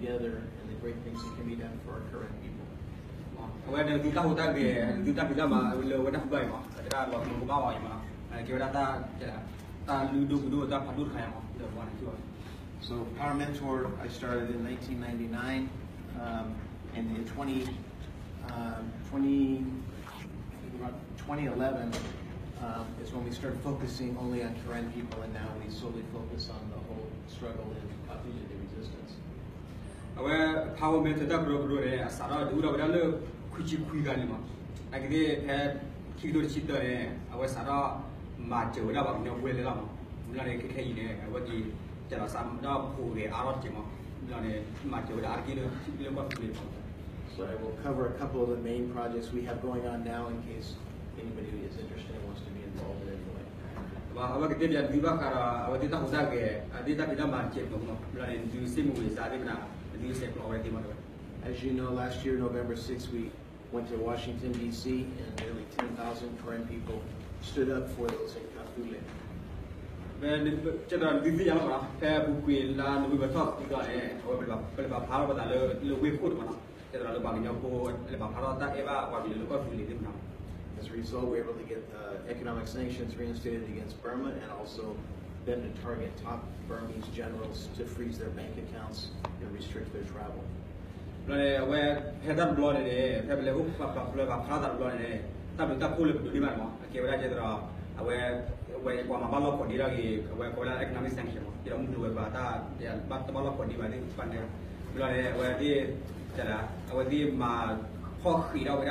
together and the great things that can be done for our Karen people. အဝဲဒုးတၢ်ဟူးတၢ်ဂဲၤ ဒုးတၢ်ဖံးတၢ်မၤလၢဝဲတၢ်ဟူးတၢ်ဂဲၤမး အဝဲဒၣ်လီၤမုၢ်ကဘၣ်အီၤအံၤမး ကဲဝဲဒၣ်တၢ် တၢ်လုၢ်ဒိၣ်ပှ့ၤဒိၣ်တၢ်ဖးဒိၣ်တခါအံၤမး ဒီးပှၤန့ၣ် So Power Mentor, I started in nineteen ninety-nine, um, and in twenty, um, twenty, twenty eleven, um, is when we started focusing only on Karen people, and now we solely focus on the whole struggle in Kafue, the resistance. အဝဲ Power Mentor တၢ်ကရၢကရိန့ၣ် အစးထီၣ်ဒုးအိၣ်ထီၣ်ဝဲဒၣ်လၢ ခွံဆံခွံဂၤန့ၣ်မး, နာ်က့သ့ၣ်ဖဲ ခံကထိတဆံတၢန့ၣ် အဝဲစးထီၣ် မၤစၢၤဝဲဒၣ်ပှၤကညီဖိလၢလီၤမး, မ့ၢ်လီၤန့ၣ် ခဲခဲအံၤန့ၣ် အဝဲက့ၤ ကဲလီၤစးထီၣ်ဖိးဂဲၤအါထီၣ်တက့ၢ်မး, မ့ၢ်လီၤန့ၣ် မၤစၢၤဝဲဒၣ်အါတက့ၢ်လၢ လၢကီၢ်သူလ့ၤ So I will cover a couple of the main projects we have going on now in case anybody is interested and wants to be involved in any way. အဝဲကတဲပၠးသုဘၣ်ဃးဒီး အဝဲသ့ၣ်တၢ်ဟူးတၢ်ဂဲၤ အသ့ၣ်တၢ်ဖံးတၢ်မၤတကဲးဖိမး, မ့ၢ်လီၤန့ၣ် ဒုးစ့ၢ်မုၢ်ဝံၤစးသ့ၣ်မနၤ ဒုးဆဲးကျိးဝဲသ့ၣ်မးဝဲ As you know, last year, November sixth, we went to Washington, D C, and nearly ten thousand Karen people stood up for those in Kafue. ဖဲ ကဲသရၣ်ဒုးသ့ၣ်ညါလီၤမးနီၤ ဖဲအပူၤကွံာ်လါနိၣ်ဝ့ဘၢၣ်ထီၣ်သီန့ၣ် အဝဲပလဲၤပာ်ဖျါထီၣ်ပသးလၢ လၢဝ့ၢ်ခိၣ်တမးနီၤ, ကဲသရၣ်လၢပှၤကညီဖိ လဲၤပာ်ဖျါထီၣ်တၢ်အဲၣ်ဘၣ်ပှၤကလုာ်လၢကီၢ်သူလ့ၤသ့ၣ်မနၤ As a result, we were able to get uh, economic sanctions reinstated against Burma and also them to target top Burmese generals to freeze their bank accounts and restrict their travel. ဘျီန့ၣ် အဝဲ ဖဲတၢ်တဘျီန့ၣ်န့ၣ် ဖဲပလဲၤအိၣ်ပလဲၤပာ်ဖျါသးတဘျီန့ၣ်န့ၣ် တၢ်ဘျုးတၢ်ဖှိၣ်လၢပဒိးန့ၢ်ဘၣ်န့ၣ်မး အကဲဝဲဒၣ်ကဲသရၣ် အဝဲ အဝဲပှၤမၤဘၣ်လီၢ်ခိးဒ့ထီၣ်က့ၤ အဝဲကိးဝဲဒၣ် economic sanction မး ကဲဒီးမုၢ်ကျိၤဝဲၤကွာ်တၢ် တဘၣ်လီၢ်ခိးဒ့ဘၣ်သ့ၣ်တဖၣ်န့ၣ် ဘျီန့ၣ် အဝဲသ့ၣ် အဝဲသ့ၣ်မၤ ဖီၣ်ဃံးထီၣ်ဝဲဒၣ်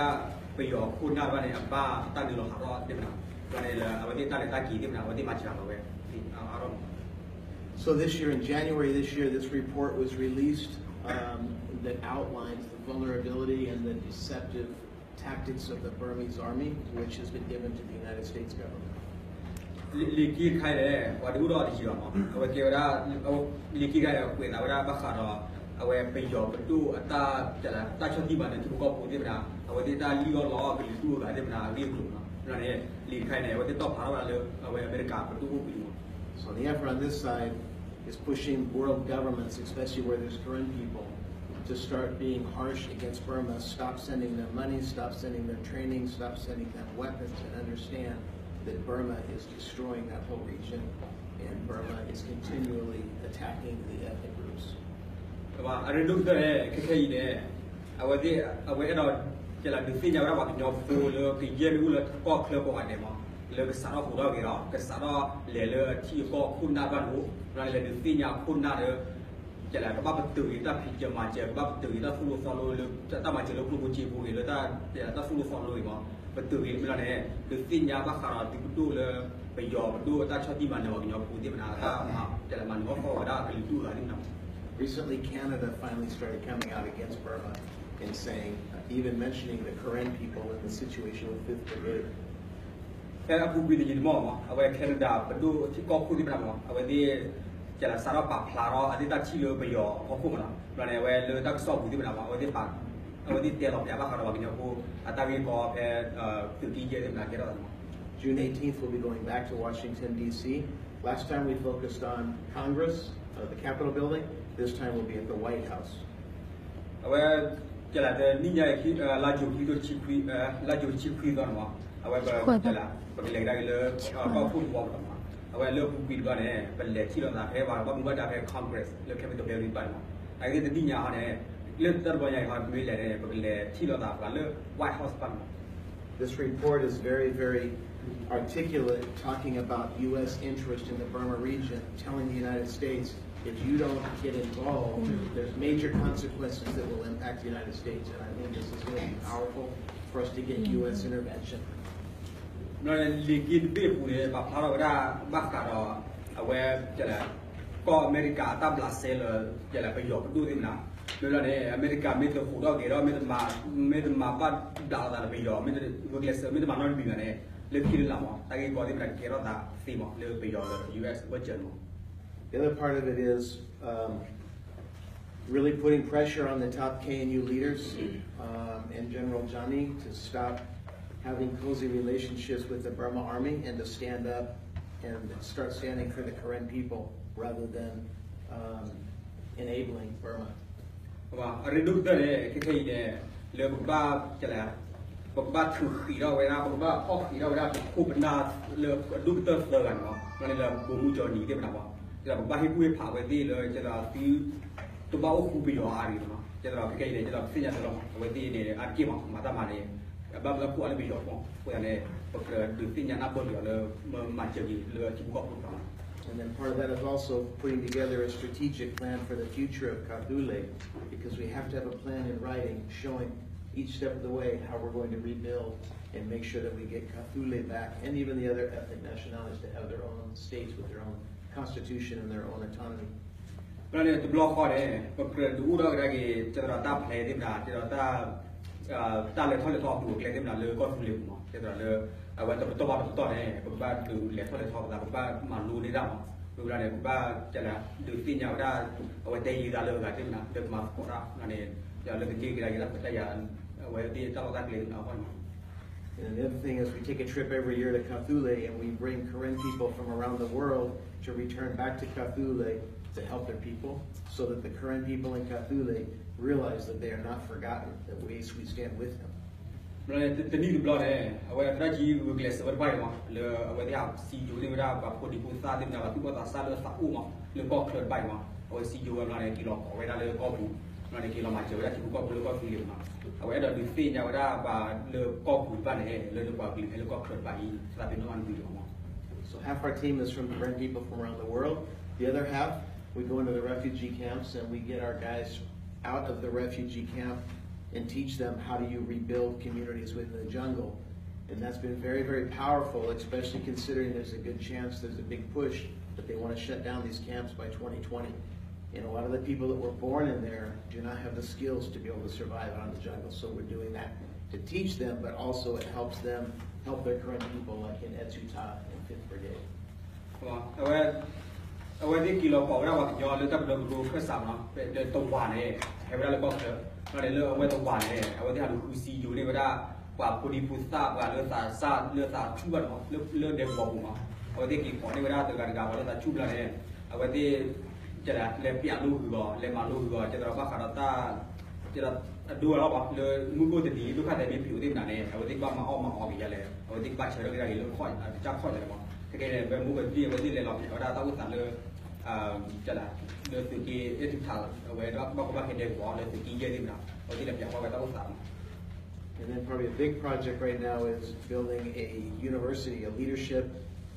ပယီၤခိၣ်နၢ်တဖၣ်န့ၣ် အဘၣ်တၢ်နုာ်လီၤဟးထီၣ်သ့ၣ်မနၤ ဘျီန့ၣ်လၢအဝဲသ့ၣ်တၢ်လဲၤတၢ်က့ၤသ့ၣ်မနၤ အဝဲသ့ၣ်မၤစှၤလီၤဝဲ အါထီၣ်မး So this year, in January this year, this report was released um, that outlines the vulnerability and the deceptive tactics of the Burmese army, which has been given to the United States government. လံာ်ခံတခါအံၤန့ၣ် ပှၤတအိၣ်ဒီးတယံာ်ဘၣ်မး အဝဲကဲဝဲဒၣ် လံာ်ခံတခါအံၤ ကွဲးသးဝဲဒၣ်ဘၣ်ဃးဒီး အဝဲပယီၤပဒိၣ်အတၢ် တၢ်ဆီၣ်တံၢ်မၤနၢၤထံဖိကီၢ်ဖိသ့ၣ်မနၤ အဝဲသ့ၣ်တၢ်လံၣ်အီၣ်လီအီၣ်ကလုာ်ဒူၣ်အဂၤသ့ၣ်မနၤ အဂ့ၢ်အကျိၤမး ဘျီန့ၣ် လံာ်တခါအံၤန့ၣ် အဝဲသ့ၣ်တီၣ်ဖးထီၣ်ဝဲဒၣ်လၢ အဝဲအမဲရကၤပဒိၣ်အိၣ်ပူၤန့ၣ်မး So the effort on this side is pushing world governments, especially where there's Karen people, to start being harsh against Burma, stop sending them money, stop sending them training, stop sending them weapons, and understand that Burma is destroying that whole region, and Burma is continually attacking the ethnic groups. အရ့ဒိၣ်ကတၢၢ်န့ၣ် ခဲခဲအံၤန့ၣ် အဝဲသ့ၣ် အဝဲအဲၣ်ဒိး ကဲလၢဒုးသ့ၣ်ညါဝဲဒၣ်ပှၤကညီဖိလၢကယဲၢ်မ့ၢ်အိၣ်လၢကီၢ်ချၢကိးဂၤဒဲးမး လၢကစးထီၣ်ဟူးထီၣ်ဂဲၤဒီး ကစးထီၣ်လဲၤလၢထံအကီၢ်ခိၣ်နၢ်တဖၣ်န့ၣ် ဘျီန့ၣ်လဲၤဒုးသ့ၣ်ညါခိၣ်နၢ်ဒီး ကဲလၢကဘၣ်ပတုာ်ဂ့ၤတၢ်ဖံးကမၤစၢၤ ကဘၣ်ပတုာ်ဂ့ၤတၢ်သိၣ်လိသီလိလၢ တၢ်မၤစၢၤလၢကျိၣ်ဖိစ့ဖိဂ့ၤ လၢတၢ်သိၣ်လိသီလိဂ့ၤမး ပတုာ်ဂ့ၤမ့ၢ်လီၤန့ၣ် ဒုးသ့ၣ်ညါဘၣ်ဃးဒီးသုးပဒိၣ်လၢ ပယီၤပဒိၣ်အတၢ်ဆီၣ်တံၢ်မၤနၢၤပှၤကညီဖိသ့ၣ်မနၤ အတၢ်မၤနၢၤအီၣ်ဃီဝဲဒၣ်ကလုာ်ဒူၣ်အဂၤသ့ၣ်မနၤ Recently, Canada finally started coming out against Burma and saying, uh, even mentioning the Karen people and the situation with Fifth Brigade. ဖဲအပူၤကွံာ်တယံာ်တမီၢ်မး အဝဲ Canada ပဒိၣ်ထံကီၢ်ခိၣ်သ့ၣ်မနၤမး အဝဲသ့ၣ် ကဲလၢစးထီၣ်ပာ်ဖျါထီၣ်အသ့ၣ်တၢ်ထံၣ်လၢပယီၤအဖီခိၣ်မးနီၤ ဘျီန့ၣ် အဝဲလၢတၢ်ကစီၣ်ပူၤသ့ၣ်မနၤမး အဝဲသ့ၣ် အဝဲသ့ၣ်တဲလီၤပျးဘၣ်ဃးဒီးပှၤကညီဖိ အတၢ်ဂ့ၢ်ကီဖဲ သုးက့ယဲၢ်သ့ၣ်မနၤကဲထီၣ်သးမး June eighteenth, we'll be going back to Washington, D C. Last time we focused on Congress, uh, the Capitol building. This time we'll be at the White House. အဝဲ ကဲလၢတနံၣ်ညါအံၤ လါယူၤခံကထိတဆံခွံ လါယူၤတဆံခွံသီန့ၣ်မး အဝဲ ကဲလၢ ပကလဲၤကဒါက့ၤလၢ ကီၢ်ခိၣ်တဘီပဒီးမး အဝဲလၢအပူၤကွံာ်တဘျီန့ၣ် ပလဲၤထံၣ်လိာ်သးဖဲပှၤဘၣ်မူဘၣ်ဒါဖဲ Congress လၢ Capitol building တဖၣ်န့ၣ်မး အဂ့ၢ်တနံၣ်ညါဟီန့ၣ် လၢတၢ်တဘျီညါအံၤဟီ ပမ့ၢ်လဲၤန့ၣ် ပကလဲၤထံၣ်လိာ်သးပှၤလၢ White House တဖၣ်န့ၣ်မး This report is very, very articulate, talking about U S interest in the Burma region, telling the United States, if you don't get involved, there's major consequences that will impact the United States. And I think this is going to be powerful for us to get U S intervention. ဘျီန့ၣ် လံာ်က့တဘ့ၣ်အပူၤန့ၣ် ပာ်ဖျါထီၣ်ဝဲဒၣ် ဘၣ်ဃးဒီး အဝဲ ကဲလၢ ကီၢ်အမဲရကၤအတၢ်ဘျးစဲလၢ ကဲလၢပယီၤပဒိၣ်သ့ၣ်မနၤ မ့ၢ်လီၤန့ၣ် အမဲရကၤမ့ၢ်တဟူးထီၣ်ဂဲၤထီၣ် မ့ၢ်တမၤဘၣ်ဘျးလိာ်သးလၢပယီၤ မ့ၢ်တဂုာ်ကျဲးစၢး မ့ၢ်တမၤနီတမံၤဘၣ်န့ၣ် လၢခံလၢလာ်မး တၢ်ဂ့ၢ်ကီသ့ၣ်မနၤကကဲထီၣ်သးသ့မး လၢပယီၤလၢ U S budget မး The other part of it is um, really putting pressure on the top K N U leaders um, and General Johnny to stop having cozy relationships with the Burma army and to stand up and start standing for the Karen people rather than um, enabling Burma. အရ့ဒိၣ်ကတၢၢ်န့ၣ် ခဲခဲအံၤန့ၣ် လၢပကဘၣ် ကလဲၤ ပကဘၣ်ထုးဃံးထီၣ်ဝဲဒၣ် ပကဘၣ်အီၣ်ဃံးထီၣ်ဝဲဒၣ် ပခိၣ်ပနၢ်လၢအဒိၣ်ကတၢၢ်သၢဂၤန့ၣ်လီၤ. ဘၣ်ဃးလၢဗိုလ်မှူး Johnny သ့ၣ်မနၤဘၣ်, ကဲဒီးပကဘၣ်ဟ့ၣ်ကူၣ်ဟ့ၣ်ဖးအဝဲသ့ၣ်လၢ ကဲဒီးသု တဘၣ်အိၣ်ဃူပယီၤအါအါဂ့ၤန့ၣ်လီၤ. ကဲဒီးခဲခဲအံၤန့ၣ် ကဲဒီးပသ့ၣ်ညါတလီၤ အဝဲသ့ၣ်န့ၣ် အါတက့ၢ်မး မၤတၢ်မၤန့ၣ် အဘၣ်မၢဖိအါလၢပယီၤဖိ, အဃိသတးန့ၣ် ပကြၢးဒုးသ့ၣ်ညါနၢ်ပၢၢ်က့ၤအီၤလၢ မၤစၢၤက့ၤလၢထံဖိကီၢ်ဖိတဖၣ် And then part of that is also putting together a strategic plan for the future of Kaytule, because we have to have a plan in writing showing each step of the way how we're going to rebuild and make sure that we get Kaytule back and even the other ethnic nationalities to have their own states with their own constitution and their own autonomy. ဘျီန့ၣ်တဘျီဃီန့ၣ် ပကြၢးဒုးအိၣ်ထီၣ်ကဒါက့ၤ ကဲဒီးတၢ်ဖျဲးသ့ၣ်မနၤ ကဲဒီးတၢ် တၢ်လဲၤထီၣ်လဲၤထီအပူၤအကျဲသ့ၣ်မနၤလၢကီၢ်သူလ့ၤပူၤမး ကဲဒီးလၢ အဝဲတပတီၢ်ဘၣ်တပတီၢ်န့ၣ် ပကဘၣ်ဒုးလဲၤထီၣ်လဲၤထီပသး ပကဘၣ်မၤလိန့ၢ်တၢ်မး, ဝံၤလီၤန့ၣ် ပကဘၣ် ကလဲၤဒုးသ့ၣ်ညါဝဲဒၣ် အဝဲတဲယံၤသးလၢအဂၤသ့ၣ်မနၤ လၢကမၤသကိးတၢ်န့ၣ် လၢကန့ၢ်က့ၤဒၣ်က့ၤတၢ်ခွဲးတၢ်ယာ် အဝဲသ့ၣ်တၢ်လီၢ်တၢ်ကျဲသ့ၣ်မနၤအဂီၢ်န့ၣ်မး And the other thing is we take a trip every year to Kaytule and we bring Karen people from around the world to return back to Kaytule to help their people so that the Karen people in Kaytule realize that they are not forgotten, that we, we stand with them. ဘျီန့ၣ်တနံၣ်တဘျီန့ၣ် အဝဲသရၣ်ကံဂုာ်ကျဲးစၢးဝဲတဖၣ်အံၤမး လၢအဝဲသ့ၣ်ဟးစံယိၤန့ၢ်ဝဲဒၣ်ပှၤဖိဒံဖိသၣ်သ့ၣ်မနၤ ပှၤသူၣ်ဘီၣ်သးစၢ်လၢသးအိၣ်မး လၢကီၢ်ချၢတဖၣ်အံၤမး အဝဲစံယိၤဝဲဘျီန့ၣ် က့ၤလီၤကိးဝဲဒၣ်လၢကီၢ်ပူၤ ဘျီန့ၣ် က့ၤလီၤမၤစၢၤဝဲဒၣ်ထံဖိကီၢ်ဖိလၢကီၢ်သူလ့ၤမး အဝဲအဲၣ်ဒိးဒုးသ့ၣ်ညါဝဲဒၣ်ပှၤလၢကီၢ်ပူၤတဖၣ်န့ၣ် လၢလၢပှၤကလုာ်ဟဲလၢကီၢ်ချၢတဖၣ်အံၤ သးပ့ၤနီၣ်အါနုၤဒံးလီၤမး So half our team is from Karen people from around the world. The other half, we go into the refugee camps and we get our guys out of the refugee camp and teach them how do you rebuild communities within the jungle. And that's been very, very powerful, especially considering there's a good chance there's a big push that they want to shut down these camps by twenty twenty. And a lot of the people that were born in there do not have the skills to be able to survive out in the jungle. So we're doing that to teach them, but also it helps them help their current people, like in Etuta and Fifth Brigade. အဝဲ အဝဲသ့ၣ်က့ၤလီၤကိးဝဲဒၣ်ပှၤကညီလၢတၢ်ကရၢကရိခၢၣ်စးမးနီၤ ဒီးတဝာ်န့ၣ် ဟဲဝဲဒၣ်လၢကီၢ်ချၢ ဘျီန့ၣ်လၢအဝဲတဝာ်န့ၣ် အဝဲသ့ၣ်ဟးလူၤဃုစံယိၤန့ၢ်ဝဲဒၣ် ပှၤဖိဒံဖိသၣ်ပှၤလၢသးစၢ်လၢသးဆူၣ်ဘၣ်န့ၣ်မး လၢဒဲကဝီၤပူၤမး အဝဲသ့ၣ်က့ၤကိးန့ၢ်ဝဲဒၣ်တဂၤတဂၤပှၤလၢသးဆူၣ်ဘျီန့ၣ် အဝဲသ့ၣ် ကလဲၤပျးလိဂုၤဂီၤ လဲၤမၤလိဂုၤဂီၤ ကဲသရၣ်ဘၣ်ဃးဒီးတၢ် ကဲဒီးအဒိလီၤဘၣ် လၢမူခိၣ်တနံၤ ဒုက္ခသည်မ့ၢ်ဖုးသ့ၣ်မနၤန့ၣ် အဝဲသ့ၣ်ကဘၣ်မၤအီၣ်မၤအီက့ၤယါလဲၣ် အဝဲသ့ၣ်ကဘၣ်ဆၢထၢၣ်ကဒါက့ၤလၢကစၢ်ခီၣ်ယါလဲၣ်မး ခဲကဲန့ၣ် ဝဲမူကသံၣ် အဝဲသ့ၣ်လဲၤလီၤပျးဝဲဒၣ်တၢ်အိၣ်သးလၢ လၢသုးက့ အဲၣ်ထူးထး အဝဲဒၣ်ဘၣ်ကီဘၣ်ခဲဒဲကဝီၤ လၢသုးက့ယဲၢ်သ့ၣ်မနၤ အဝဲသ့ၣ်လဲၤပျးကွၢ်ဝဲတၢ်အိၣ်သးမး And then probably a big project right now is building a university, a leadership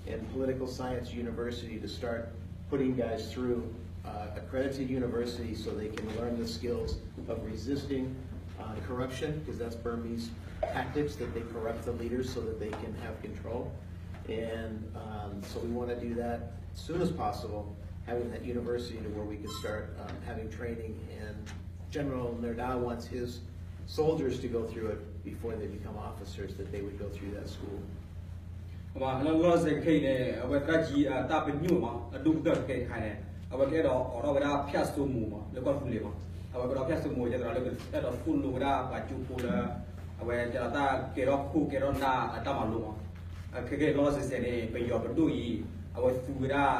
and political science university to start putting guys through uh, accredited universities so they can learn the skills of resisting uh, corruption, because that's Burmese tactics that they corrupt the leaders so that they can have control. And um, so we want to do that as soon as possible, having that university to where we can start um, having training. And General Nerdal wants his soldiers to go through it before they become officers, that they would go through that school. လီၤစဲးခဲအံၤန့ၣ် အဝဲသရၣ်ကံ တၢ်ပညိၣ်မး အဒိၣ်ကတၢၢ်ခဲအံၤန့ၣ် အဝဲကအဲၣ်ဒိးအိးထီၣ်ဝဲဒၣ်ဖၠၣ်စိမိၤမး လၢကီၢ်သူလ့ၤမး အဝဲကဒီးဖၠၣ်စိမိၤ ကဲသရၣ်လၢအဲၣ်ဒိးသိၣ်လိဝဲဒၣ်ပှၤကၠိဖိလၢ အဝဲကဲဒီးတၢ်ကဲထီၣ်ခိၣ်ကဲထီၣ်နၢ်အတၢ်မၤလိမး ခဲကဲလီၤစဲးစဲးန့ၣ် ပယီၤပဒိၣ်အံၤ အဝဲသူဝဲဒၣ်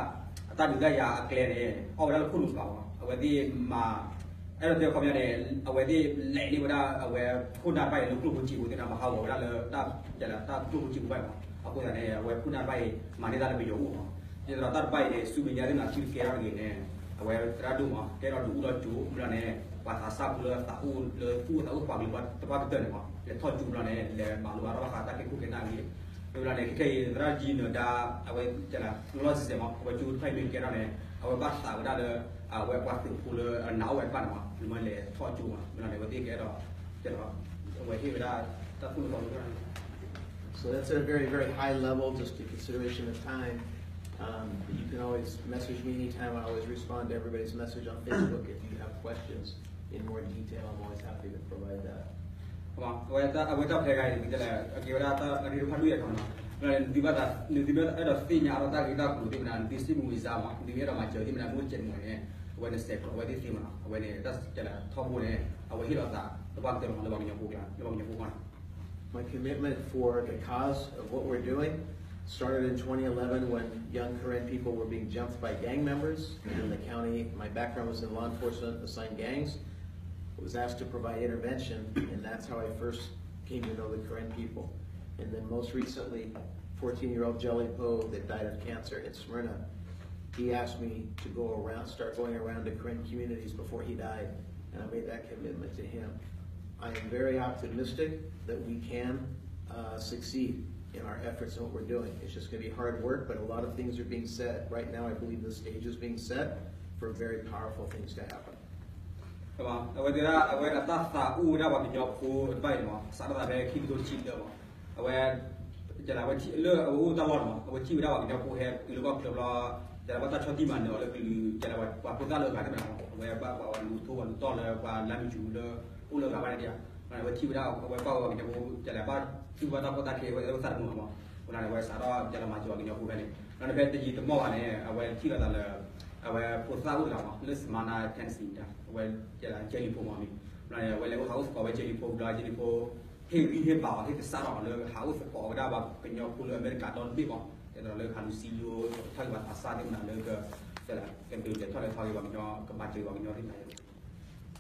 အတၢ်ဒုးတၢ်ယၤအကျဲန့ၣ် အီၣ်ဝဲဒၣ်လၢခိၣ်နူာ်ပာ်မး အဝဲသ့ၣ်မၤ အဲၣ်ဒိးတဲခီပညီန့ၣ် အဝဲသ့ၣ်လဲၤန့ၢ်ဝဲဒၣ်အဝဲခိၣ်နၢ်တဖၣ်အံၤလၢကျိၣ်ဖိစ့ဖိသ့ၣ်န့ၣ် မၤဟးဂီၤဝဲဒၣ်လၢ တၢ်ကျိၣ်ဖိစ့ဖိဘၣ်မး အဃိသတးန့ၣ် အဝဲခိၣ်နၢ်တဖၣ်အံၤ မၤန့ၢ်တၢ်လၢပယီၤအိၣ်မး ဒ်သိးတၢ်တဖၣ်အံၤန့ၣ် ဆူမဲာ်ညါသ့ၣ်န့ၣ် သုတကဲထီၣ်တဂ့ၤန့ၣ် အဝဲသရၣ်ဒိၣ်မး ကအဲၣ်ဒိးဒုးအိၣ်ဒီးကၠိ မ့ၢ်လီၤန့ၣ် ပှၤသးစၢ်ဖိလၢသးအိၣ်လၢသူၣ်အိၣ်သးအိၣ်ပှၤကလုာ်တဖၣ်ကတၢၢ်န့ၣ်မး လဲၤထီၣ်ကၠိမ့ၢ်လီၤန့ၣ် လဲၤမၤလိအါထီၣ်ဘၣ်ဃးတၢ်ကဲခိၣ်ကဲနၢ်အဂ့ၢ် မ့ၢ်လီၤန့ၣ် ခဲခဲအံၤ သရၣ်ကံနၢၤဒါ အဝဲ လီၤစဲးစဲးမး အဝဲကၠိတဖၣ်အံၤမ့ၢ်ကဲထီၣ်န့ၣ် အဝဲဘၣ်သးဝဲဒၣ်လၢ အဝဲပှၤသုးဖိလၢအနာ်အိၣ်ဝဲတဖၣ်န့ၣ်မး နမ့ၢ်လဲၤထီၣ်ကၠိမး မ့ၢ်လီၤန့ၣ် အဝဲသ့ၣ်ကအဲၣ်ဒိး အဝဲဟ့ၣ်ဝဲဒၣ်တၢ်သိၣ်လိသီလိ So that's at a very, very high level, just a consideration of time. Um, you can always message me anytime. I always respond to everybody's message on Facebook. If you have questions in more detail, I'm always happy to provide that. အဝဲတၢ် အဝဲတၢ်ဖဲဂၤအံၤ ကလဲၣ် အကဲဝဲဒၣ်တၢ်အရ့ဒိၣ်ဖးဒိၣ်ယဲၢ်ခီနီၤ နသုဘၣ်သး နသုဘၣ်အဲၣ်ဒိးသ့ၣ်ညါအါထီၣ်တၢ်ဂ့ၢ်တၢ်ကျိၤသ့ၣ်မနၤ နသုစံးမုၢ်စါမး နသုမ့ၢ်အဲၣ်ဒိးမၤစၢၤသ့ၣ်မနၤ မ့ၢ်ကဲးမနုၤန့ၣ် အဝဲန့ၣ်စဲးကျိးအဝဲသ့ၣ်သ့မးနီၤ အဝဲန့ၣ် တၢ်စဲးထီဘိန့ၣ် အဝဲဟ့ၣ်လီၤသး တဘၣ်ကတၢၢ်လီၤမး လၢပှၤကညီဖိကျါ လၢပှၤကညီဖိကျါနီၤ My commitment for the cause of what we're doing started in twenty eleven when young Karen people were being jumped by gang members in the county. My background was in law enforcement, assigned gangs. was asked to provide intervention, and that's how I first came to know the Karen people. And then most recently, fourteen-year-old Jelly Poe that died of cancer in Smyrna, he asked me to go around, start going around to Karen communities before he died, and I made that commitment to him. I am very optimistic that we can uh, succeed in our efforts and what we're doing. It's just going to be hard work, but a lot of things are being set. Right now, I believe the stage is being set for very powerful things to happen. အဝဲတဲဒၣ် အဝဲအတၢ်သးအိၣ်ဝဲဒၣ်ပှၤကညီဖိတဖၣ်အံၤန့ၣ်မး စးထီၣ်သးဖဲခံကထိတဆံလၢမး အဝဲ ကဲလၢအဝဲထံၣ်လၢအအိၣ်တၢ်လီၢ်န့ၣ်မး အဝဲထံၣ်ဝဲဒၣ်ပှၤကညီဖိဟဲတုၤလၢဘၣ်ချၢဘျီ ကဲလၢဘၣ်တၢ်ဆီၣ်တံၢ်မၤနၢၤအီၤလၢကလုာ် ကဲလၢပှၤဖိသၣ်လၢအဂၤတမ့ၢ်နီၤ အဝဲဘၣ်ပှၤလူၤထိပှၤလူၤတီၢ်လၢပှၤလါမ့ၤကၠူလၢ အိၣ်လၢအဂၤဘၣ်န့ၣ်ဒံး အဝဲထံၣ်ဝဲဒၣ် အဝဲဘၣ်ဝဲပှၤကညီဖိ ကဲလၢဘၣ်သူၣ်ဘၣ်တၢ်ကီတၢ်ခဲဝဲသးတမုာ်မး အဃိန့ၣ် အဝဲစးထီၣ်ကဲလၢမၤစၢၤပှၤကညီဖိဖဲန့ၣ် ဒီးဖဲတယံာ်တမီၢ်ဘၣ်န့ၣ် အဝဲထံၣ်လိာ်သးလၢ အဝဲဖိသၣ်အိၣ်တဂၤမး လၢ Smyrna Tennessee တၢ် အဝဲကဲလၢ Jelly Poe မးမံၤ အဝဲလဲၤအိၣ်ဟးအိၣ်သကိးဝဲ Jelly Poe ဘျီ Jelly Poe ဟ့ၣ်ဂံၢ်ဟ့ၣ်ဘါအီၤ ဟ့ၣ်ကစၢ်ထီၣ်အီၤလၢဟးအိၣ်သကိးဝဲဒၣ်ပှၤကညီဖိလၢအမဲရကၤဒီတဘ့ၣ်မး ကဲသးလၢ Carlos Celio ထီၣ်ဂ့ၤဘၣ်သးစၢ်သ့ၣ်မနုၤလၢက ကဒုးကဲထီၣ်လဲၤထီၣ်ဂ့ၤပှၤကညီ ကမၤစၢၤပှၤကညီသ့ၣ်မနုၤ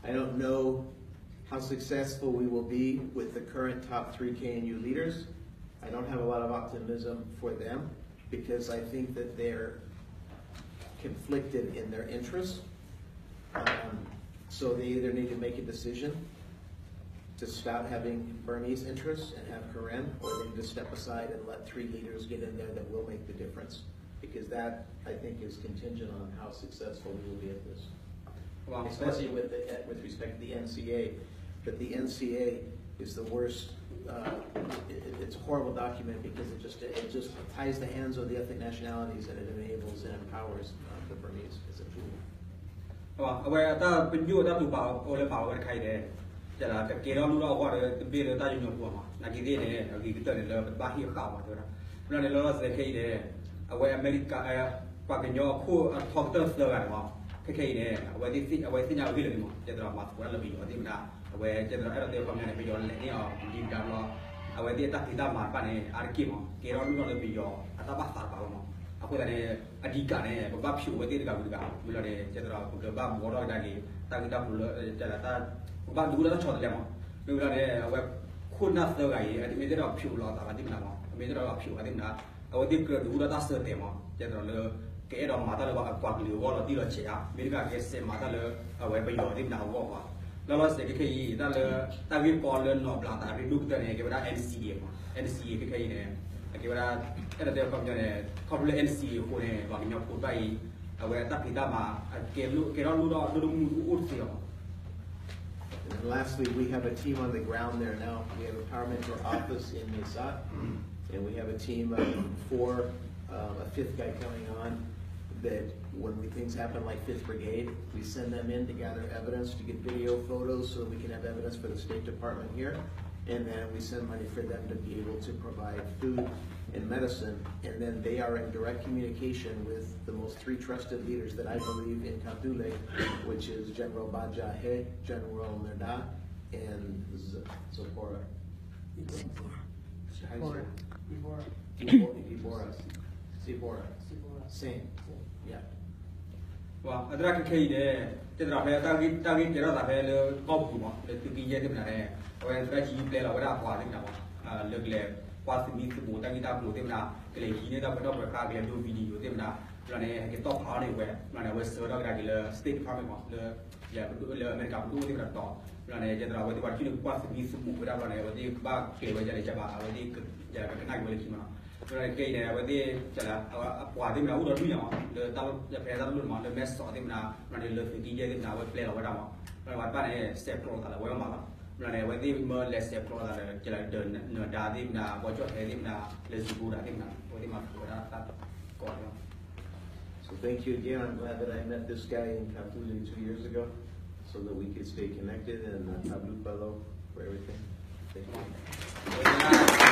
I don't know how successful we will be with the current top three K N U leaders. I don't have a lot of optimism for them because I think that they're conflicted in their interests. Um, so they either need to make a decision to stop having Burmese interests and have Karen, or they need to step aside and let three leaders get in there that will make the difference. Because that, I think, is contingent on how successful we will be at this. Especially with, the, with respect to the N C A, that the N C A is the worst. Uh, it, it's a horrible document because it just it just ties the hands of the ethnic nationalities and it enables and empowers uh, the Burmese as a tool. အဝဲအတၢ်ပညိၣ်အတၢ်တူၢ်ပာ်အိၣ်လၢပာ်ဝဲတခါအံၤန့ၣ် ကဲလၢကကဲထီၣ်လိၣ်ထီၣ်အဂီၢ်ဒီးတဘ့ၣ်လၢတၢ်ညီညီဖိမး နာ်က့သ့ၣ်န့ၣ် အဂ့ၤကတၢၢ်န့ၣ်လၢပတဘၣ်ဟ့ၣ်ဃာ်အီၤမးတဲဝဲဒၣ် ဖဲန့ၣ်လီၤလီၤစဲခဲအံၤန့ၣ် အဝဲအမဲရကၤ ပှၤကညီအခိၣ်အထီကတၢၢ်သၢဂၤန့ၣ်မး ခဲခဲအံၤန့ၣ် အဝဲသ့ၣ်ညါဝဲဟ့ၣ်လီၤန့ၣ်မး ကဲသရၣ်မၤသကိးတၢ်လၢပယီၤသ့ၣ်မနုၤ အဝဲကဲသရၣ်အဲၣ်ဒိးတဲခီပညီန့ၣ် ပယီၤလဲၤန့ၢ်အီၤဒံးမနုၤဘျီ အဝဲသ့ၣ်အတၢ်ဖံးတၢ်မၤတဖၣ်န့ၣ် အါတက့ၢ်မး ကဲထီၣ်လိၣ်ထီၣ်လၢပယီၤအတၢ်ဘၣ်သးတဖၣ်လီၤမး အဃိသတးန့ၣ် အဓိကန့ၣ် ပဘၣ်ဖျိးဝဲသ့ၣ်တဂၤဝံၤတဂၤ မ့ၢ်လီၤန့ၣ် ကဲသရၣ်ပကဘၣ်ဘှီထီၣ်ကဒါက့ၤ တၢ်ဂ့ၢ်တၢ်ကျိၤလၢ ကဲသရၣ်တၢ် ပကဘၣ်ဒုးအိၣ်ထီၣ်တၢ်ဆီတလဲမး မ့ၢ်ဝံၤလီၤန့ၣ် အဝဲခိၣ်နၢ်သၢဂၤအံၤ အမ့ၢ်တအဲၣ်ဒိးဖျိးလီၤအသးဘၣ်သ့ၣ်မနုၤမး အမ့ၢ်တအဲၣ်ဒိးဖျိးဘၣ်သ့ၣ်မနုၤ အဝဲသ့ၣ်ကြၢးဒုးအိၣ်ထီၣ်တၢ်ဆၢတဲာ်မး ကဲသရၣ်လၢ ကအဲၣ်ဒိးမၤတၢ်လၢပှၤကလုာ်အဂီၢ်လီၤတံၢ်လီၤဆဲးဧါ မ့ၢ်တကးကဲစဲးမၤတၢ်လၢ အဝဲပယီၤသ့ၣ်မနုၤအဂီၢ်မး လီၤလီၤစဲးခဲခဲအံၤ တၢ်လၢ တၢ်ဂ့ၢ်ကီလၢနီၢ်ဘျးသးရ့ဒိၣ်ကတၢၢ်န့ၣ် ကဲဝဲဒၣ် N C A မး N C A ခဲခဲအံၤန့ၣ် အကဲဝဲဒၣ် အဲၣ်ဒိးတဲခီပညီန့ၣ် ခီဖျိလၢ N C A အဃိန့ၣ် ပှၤကညီဖိတဖၣ်အံၤ အဝဲအတၢ်ဖံးတၢ်မၤ အကဲထီၣ်လိၣ်ထီၣ်ဒိၣ်ဒိၣ်မုၢ်မုၢ်အိၣ်တသ့လီၤမး And then lastly, we have a team on the ground there now. We have a power mentor office in May Sot, and we have a team of four, um, a fifth guy coming on, that when we, things happen like Fifth Brigade, we send them in to gather evidence, to get video photos so that we can have evidence for the State Department here. And then we send money for them to be able to provide food and medicine. And then they are in direct communication with the most three trusted leaders that I believe in Katule, which is General Bajahe, General Nada, and Z- Zipporah. Zipporah. Zipporah. Zipporah. Zipporah. Same. Yeah. အသရၣ်ခဲခဲအံၤန့ၣ် တဲသရၣ်ဖဲတၢ်ဂ့ၢ်ကဲထီၣ်သးဖဲလၢကီၢ်ပူၤမး လၢသုးက့ယဲၢ်သ့ၣ်မနုၤန့ၣ် အဝဲသရၣ်ကံပျဲလီၤဝဲဒၣ်အပှၤသ့ၣ်မနုၤမး လၢကလဲၤကွၢ်သမံသမိးတၢ်ဂ့ၢ်တၢ်ကျိၤသ့ၣ်မနုၤ ကလဲၤဟံးန့ၢ်တၢ်ပၢတၢ်ပြဲၤဃာ် ကလဲၤဒိ video သ့ၣ်မနုၤ လီၤန့ၣ် ဟဲက့ၤတီၢ်ဖးအီၤန့ၣ်ဝဲ လီၤန့ၣ် အဝဲဆှၢထီၣ်ကဒါက့ၤလၢ State Department မး လၢ လၢအမဲရကၤပဒိၣ်သ့ၣ်မနုၤတီၤ လီၤန့ၣ် ယသရၣ်အဝဲသ့ၣ်ပှၤတကံၢ်န့ၣ်ကွၢ်သမံသမိးဝဲဒၣ်လီၤန့ၣ် အဝဲသ့ၣ်ကဘၣ်ကျဲၤဝဲဒ်လဲၣ်ကဘၣ် အဝဲသ့ၣ်ကကနၣ်က့ၤဝဲလၢခံမးနီၤ လီၤန့ၣ် ခဲအံၤန့ၣ် အဝဲသ့ၣ် အပှၤသ့ၣ်မနုၤအိၣ်ဒီးဒုၣ်ညါမး လၢဖဲတၢ်တလိၣ်န့ၣ်မး လၢမဲၢ်ဆီးသ့ၣ်မနုၤ လီၤန့ၣ် လၢသုးက့ယဲၢ်သ့ၣ်မနုၤ အဝဲပျဲလီၤဝဲဒၣ်မး လီၤန့ၣ် ပှၤတဖၣ်န့ၣ် ဆဲးကျိးသးလၢအဝဲမးလီၤ လီၤန့ၣ် အဝဲသ့ၣ်မ့ၢ်လဲၤဆဲးကျိးသးလၢ ကဲလၢ ဒီးနဒါသ့ၣ်မနုၤ ဘီကၠီၣ်ဟဲသ့ၣ်မနုၤ လၢစံဘိဒၣ်သ့ၣ်မနုၤ အဝဲသ့ၣ်မၤသကိးဝဲဒၣ်တၢ်ကီးန့ၣ်လီၤ So thank you again. I'm glad that I met this guy in Katule two years ago so that we could stay connected and uh, tablu palo for everything. Thank you.